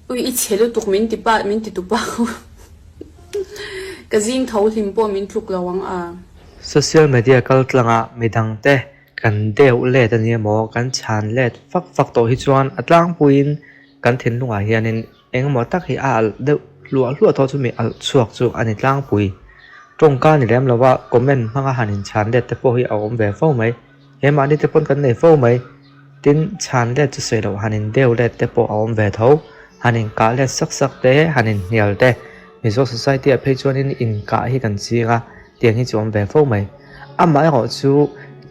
Ui i chhe lutuk min ti pa min ti tu pa ka zing tho hlim pawh min tluk lo ang a. Social media kal tlangah midangte kan deuh let a ni emaw kan chhan let fak fak tawh hi chuan a tlangpuiin kan thinlungah hianin engemaw tak hi a alh deuh hluah hluah tawh chumi alh chhuak chu a ni tlangpui. Tawngka ni lem lova comment hmanga han inchhan let te pawh hi a awm ve fo mai. He mahni te pawn kan nei fo mai. Tin, chhan let chu sawi loh han in deu let te pawh a awm ve tho. Han in kah let sak sak te, han in hnial te. Mizo society ah phei chuanin inkah hi kan ching a, tiang hi chu awm ve fo mai. Amaherawh chu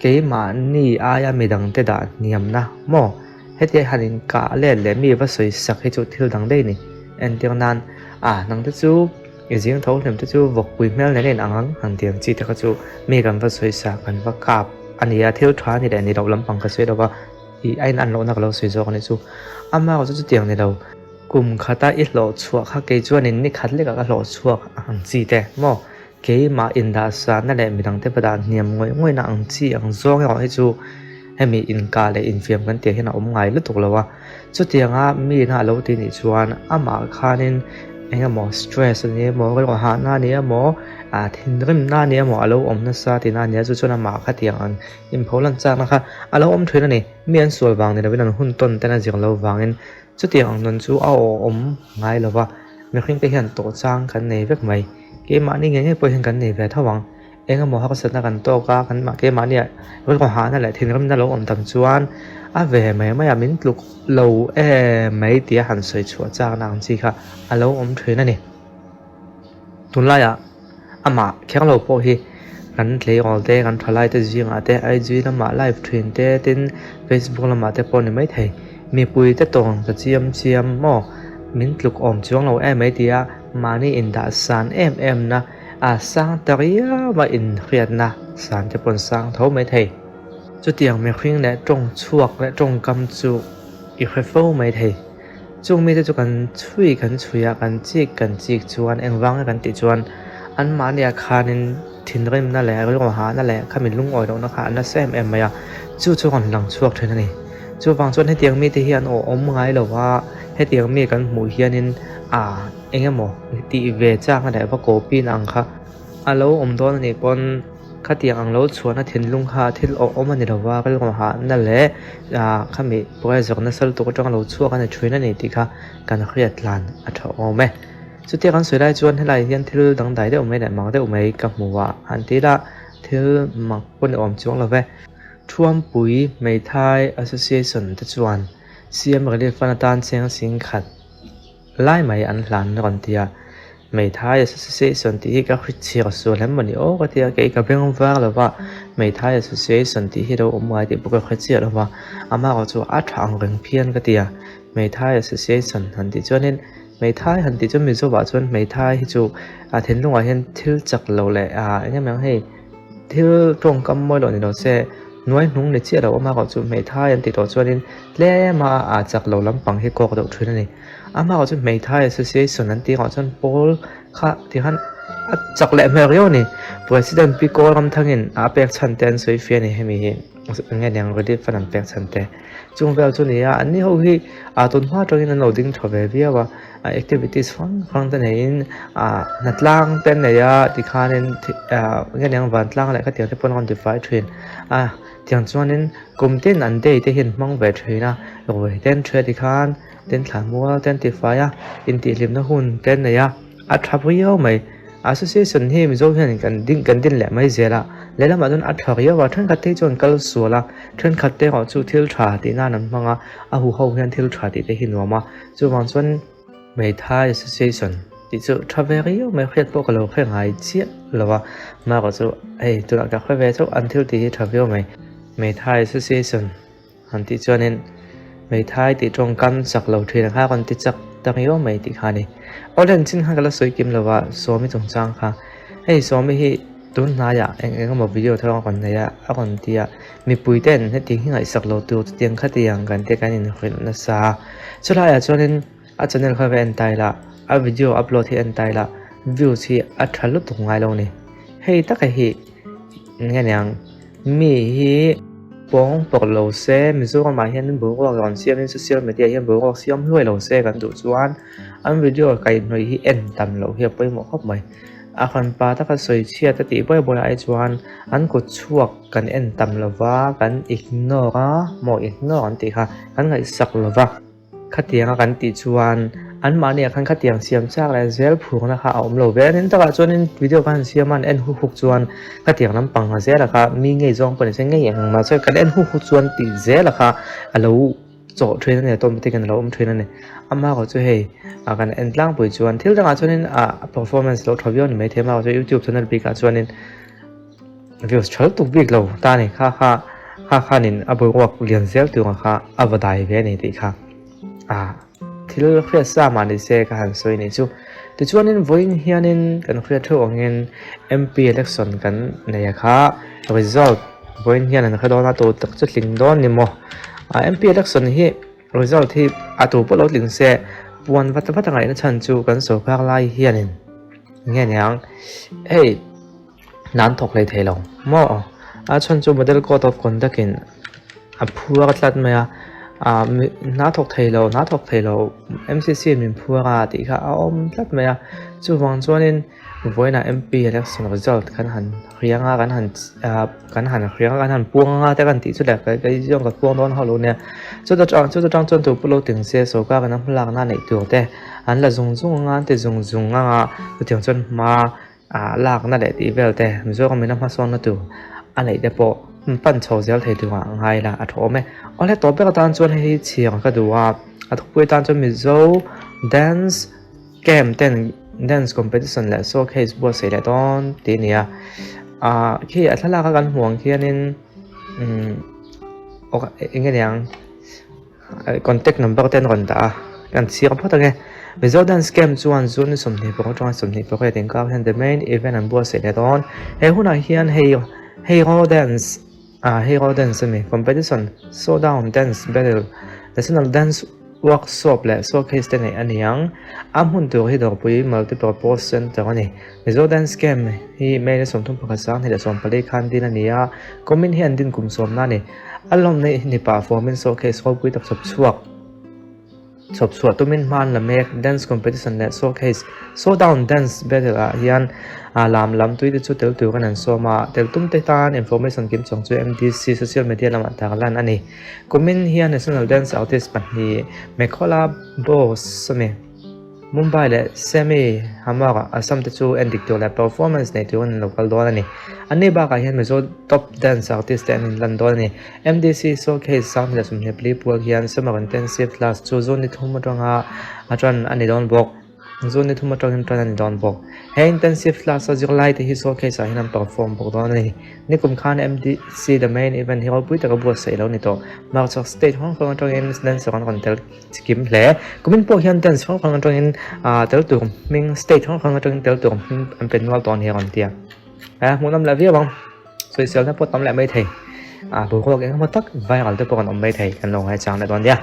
keimahni aia midangte dah hniamna maw? Hetia han in kah let leh mi va sawi sak hi chu thil dang daih a ni. Entir nan, ah nangte chu i zing tho hlim te chu vawkpui hmel nen a in ang ang han ti ang chi te kha chu mi kan va sawi sa kan va kap a ni a, thil tha a ni leh ni loh lampang ka sawi lo va, ih a in an lohna ka lo sawi zawk a nih chu. Amaherawh chu chutiang ni lo, kum khata i hlawh chhuah kha kei chuanin ni khat lekah ka hlawh chhuak ang chi te maw? Keimah indahsahna leh midangte va dah hniam ngawih ngawihna ang chi ang zawng erawh hi chu hemi inkah leh infiam kan tih hian a awm ngai lutuk lo a. Chutianga mi ina a lo ti nih chuan amah khanin eng emaw stress a ni emaw, rilru hahna a ni emaw, ah thinrimna a ni emaw a lo awm nasa tihna a ni a, chu chuan amah khatiang ang inpho lan chakna kha a lo awm thin a ni. Mi an sual vang ni lovin an hun tawn ten a zir lo vangin chutiang ang nun chu a awm ngai lo va, mihringte hian tawhchang kan nei vek mai. Keimahni ngei ngei pawh hian kan nei ve tho ang. Eng emaw harsatna kan tawk a, kan mah keimahnia rilru hahna leh thinrimna lo awm tam chuan a ve mai mai a, min tluk lo em mai tia han sawi chhuah chakna ang chi kha a lo awm thin a ni. Tunlaiah amah kher lo pawh hi kan tleirawl te, kan thalai te zingah te IG lamah live thin te tin Facebook lamah te pawh ni maithei. Mipui te tawng ta chiam chiam maw min tluk awm chuang lo em mai tia mahni indah san em em na a sang ta riau a inhriatna san te pawn sang tho mai thei. Chutiang mihring leh tawng chhuak leh tawngkam chu i hre fo mai thei. Chung mite chu kan chhui kan chhui a, kan chik kan chik chuan engvang nge kan tih chuan anmahniah khanin thinrimna leh rilru hahna leh khami lungawi lohna kha a nasa em em mai a, chu chu rawn lang chhuak thin a ni. Chuvang chuan hetiang mite hi an awm ngai lo a, hetiang mi kan hmuh hianin ah eng emaw tih ve chakna leh va copy na ang kha a lo awm dawn a nih pawn khatiang ang lo chhuahna thinlung kha thil awm a ni lo va, rilru hahna leh ah khami pressure nasa lutuk atanga lo chhuak a ni thin a ni tih kha kan hriat tlan a tha awm e. Chutia kan sawi lai chuan helai hian thil dangdai deuh mai leh mak deuh mai ka hmu a, han ti ila thil mak pawh ni awm chuang lo ve. Thuampui Hmeithai Association te chuan CM Relief Fund atan cheng singkhat lai mai an hlan rawn ti a. Hmeithai Association tih hi ka hrichhiar sual em mawni aw ka ti a, kei ka beng var lo va, Hmeithai Association tih hi lo awm ngai tih pawh ka hre chiah lo va, amaherawh chu a tha ang reng phian ka ti a. Hmeithai Association han tih chuanin Hmeithai han tih chuan Mizoah chuan Hmeithai hi chu a thinlungah hian thil chak lo leh eng em ang hei, Thil tawngkam mawi loh ni lo se, hnuai hnung ni chiah lo awm a kawh chu hmeithai an tih tawh chuanin tlem a a chak lo lampang hi kawk deuh thin a ni. Amah kawh chu hmeithai association an tih kawh chuan pawl kha ti khan a chak leh hmel riau a ni. President Pi Kawl Ramthangin a pek chhan te an sawi fia a ni hemi hi eng nge niang relief fund an pek chhan te. Chung vel chu ni a, anni ho hi ah tun hma atangin an lo ding tha ve viau a, activities hrang hrang te neiin ah hnatlang te an nei a tikhanin ah nge niang vantlang leh khatiang te pawh an rawn tifai thin a, tiang chuanin kum tin an day te hi an hmang ve thin a, ruai te an ṭheh tikhan tin thlanmual te an tifai a, intihhlimna hun te an nei a. A tha viau mai. Association hi Mizo hian kan ding kan din leh mai zel a, lehlamah chuan a tha riau a, thenkhat te hi chuan kal sual a, thenkhat te erawh chu thil tha tih nan an hmang a, a huho hian thil tha tih te hi nuam a, chuvang chuan Meithai Association tih chu tha ve riau mai, hriat pawh ka lo hre ngai chiah lo a, amaherawh chu hei tunah ka hre ve chauh an thil tih hi tha viau mai. Meithai Association. Han tih chuanin hmeithai tih tawngkam chak lo thin kha rawn ti chak ta riau mai tih kha a ni. Awle an chin kha ka la sawi kim lo a, Sawmi chungchang kha. Hei Sawmi hi tun hnaiah eng eng emaw video thar a rawn nei a, a rawn ti a, mipui ten heti hi ngaihsak lo tur chutiang khatiang kan te kan inhrilh nasa a. Chulaiah chuanin a channel kha ka en tai la, a video upload hi en tai la, views hi a tha lutuk ngai lo a ni. Hei taka hi nge niang mi hi. Pawng pawrh lo se, Mizoramah hian boruak rawn siamin social media hian boruak siam hluai lo se kan duh chuan an video kaihhnawih hi en tam loh hi a pawimawh khawp mai. A hranpa taka sawi chhiat a tih buai buai ai chuan an kut chhuak kan en tam lo va, kan ignore a, maw ignore an tih kha kan ngaihsak lo va. Khatianga kan tih chuan anmahniah khan khatiang siam chak leh zel phurna kha a awm lo ve a ni. Takah chuanin video kha han siam a, an en huk huk chuan khatiang lampang a zela kha mi ngei zawng pawh ni se ngei ang mahse kan en huk huk chuan tih zela kha a lo chawh thin a ni, automatic in a lo awm thin a ni. Amaherawhchu chu hei kan en tlangpui chuan thil dangah chuanin a performance lo tha viau a ni maithei amaherawhchu youtube channel bikah chuanin views tha lutuk bik lo ta ni kha kha kha khanin a boruak lian zel tur ang kha a va dai ve a ni tih kha a thil hriat sa mah ni se ka han sawi ni chu tichuanin vawiin hianin kan hriat theuh angin M_P election kan nei a kha result vawiin hian an hre dawn a tu tak chu tling dawn ni maw a M_P election hi result hi a tu pawh lo tling se puan vat vat a ngaihna chhan chu kan sorkar lai hianin nge niang hei. Hna an thawk hlei thei lo maw? A chhan chu model code of conduct in a phuar tlat mai a, ah hna thawk thei lo, hna thawk thei lo M_C_C in min phuar a tih kha a awm tlat mai a, chuvang chuanin vawiinah M_P election result kan han hriang a, kan han ah kan han hriang a kan han puang anga te kan tih chu le kei zawng ka puang dawn hauh lo nia, chuta tang chuta tang chuan tupawh lo tling se sorkar in a hmalakna neih tur te an la zung zung anga an ti zung zung anga chutiang chuan hma. Ah lakna leh tih vel te Mizoram in a hmasawnna tur a neih te pawh pan chho zel thei tur ah ngai ila a tha awm e. Awle tawp ber atan chuan hei hi chhiar ka duh a, a thupui tan chuan Mizo dance camp ten dance competition leh showcase buatsaih leh dawn tih a ni a. Ah khi a thlalak a kan hmuh ang khianin umm eng nge niang. Contact number te an rawn dah a, kan chhiar phawt ange. Mizo Dance Camp chuan June ni 26 atanga 28 inkar hian the main event an buatsaih leh dawn. He hunah hian hei Hero Dance ah Hero Dance a ni competition, Showdown Dance Battle, National Dance Workshop leh Showcase te neih a ni ang. A hmun tur hi Dawrpui Multipurpose Centre a ni. Mizo Dance Camp hi May ni 31 2014 khan din a ni a, kumin hi an din kum sawmna a ni. A lawmna hi ni pah formin showcase ropui tak chhawp chhuak chhawp chhuah tumin hma an la mek. Dance competition leh showcase showdown dance battle ah hian ah lam lam tui te chu tel turin an sawm a, tel tum te tan information kim chawng chu M_D_C social media lamah tarlan a ni. Kumin hian national dance artist pahnih Mekhola Bose a ni. Mumbai leh Semi Hamar Assam te chu en dik tur leh performance nei turin an lo kal dawn a ni. Anni bakah hian Mizo top dance artist te an inlan dawn a ni. MDC Showcase Sanghni leh Sawmhnih pali pual hian Summer Intensive Class chu June ni thum atanga a tan a ni dawn bawk. June ni thum atangin tan a ni dawn bawk. He Intensive Class a zirlai te hi Showcase ah hian an perform bawk dawn a ni. Nikum khan MDC The Main Event hi ropui taka buatsaih lo ni tawh. Hmarchhak State hrang hrang atangin dancer an rawn tel. Chikim hle. Kumin pawh hian dance hrang hrang atangin ah tel tur hming state hrang hrang atangin tel tur hming an pe nual tawh a ni a rawn ti a. Eh hmuhnawm leh viau ang. Sawiselna pawh tam leh mai thei. Ah boruak engemaw tak viral te pawh kan awm mai thei kan lo ngaichang leh dawn nia.